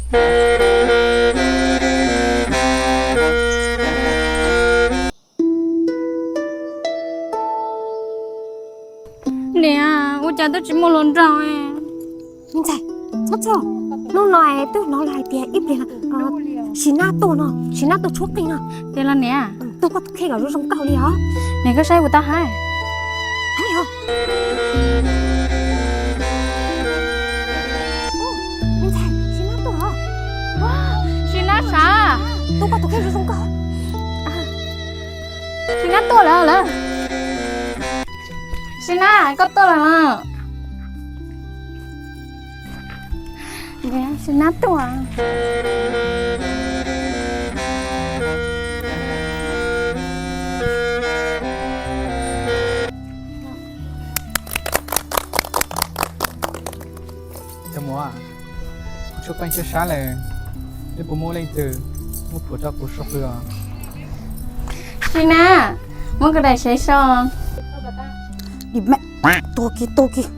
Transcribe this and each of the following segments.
Niam, ua cas twb tsis muaj hluas nraug? Ntxhais, txhob txhawj, hnub no twb hnov lawv hais tias ib pliag Sis Nab tuaj no, Sis Nab tuaj tshuab qeej no. Tiag los niam? Tuaj koj tus kheej kom zoo zoo nkauj li os. Niam, koj saib kuv tau hais. Ntxhais, Sis Nab tuaj os. Sis Nab sav. Tuaj koj tus kheej zoo zoo nkauj. Sis Nab tuaj lawm lawm. Sis Nab, koj tuaj lawm los? Sis Nab tuaj. Cov muam, tshuab qeej tshuab sab lawm, nej puas muaj leej twg muab phuam rau kuv so pw os? Sis Nab, muab koj daim sev so. Tuag kiag, tuag kiag.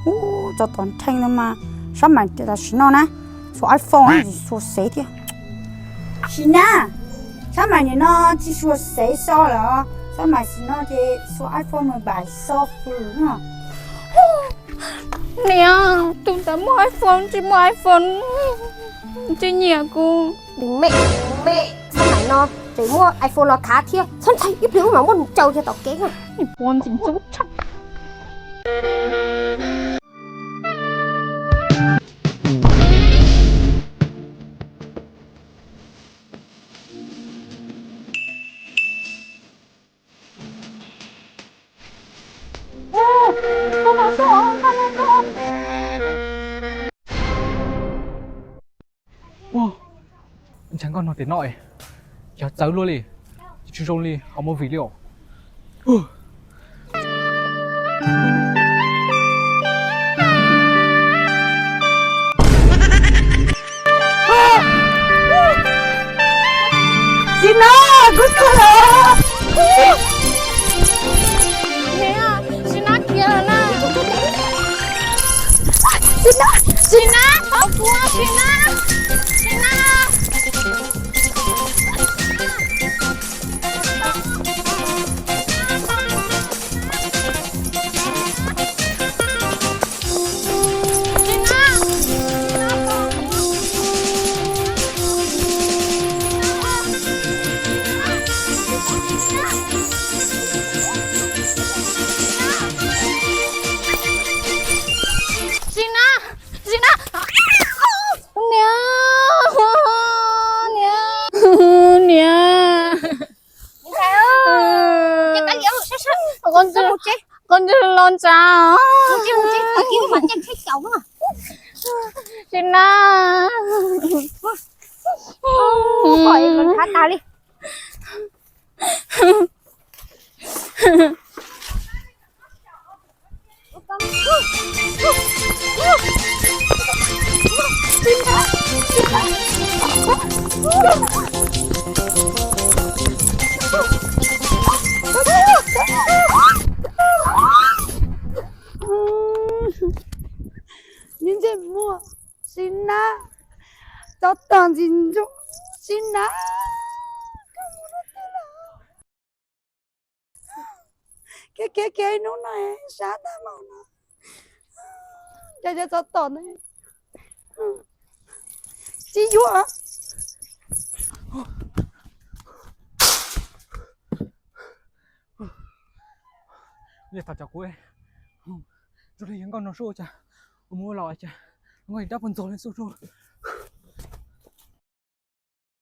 Ub, cov tom nrheej no mas, sab mais tias tam sim no na, xuas iPhone tsis xuas sev thiab. Sis Nab, sab mais nim no tsis xuas sev so lawm, sab mais sim no ces xuas iPhone mười bảy so pw no. Niam, tus ntawd muaj iPhone tsis muaj iPhone, tsis nyiam kuv. Tus me, tus me, sab mais no tseem muaj iPhone los khav thiab, txhob ntshai, ib pliag wb mam muab nws caw kiag tom kev na. Ua ntxim ntxub tshaj. Ua, ntshai nkauj no tiam no es, yog txawv luaj li, tsis zoo li hauv movie li os. Sis Nab, kuv tuag lawm. Sis Nab khiav lawm na. Sis Nab, Sis Nab, pauv kuv, Sis Nab, Sis Nab. Sis Nab, Sis Nab, niam, niam, niam. Qhov ntawd los ntshai. Sis Nab. Ntxim ntxub, Sis Nab, txhob tag ntxim ntxub, Sis Nab, koj mus rau twg lawm? Kev kev kev hnub no sab tag npaum no, cas cov tsov tom ntawd tsis yuav. Ua li thov cov kuv, zoo li yog nkauj no sub ua cas, ua mus ua los cas nkauj dab puag ntxog li xub sub.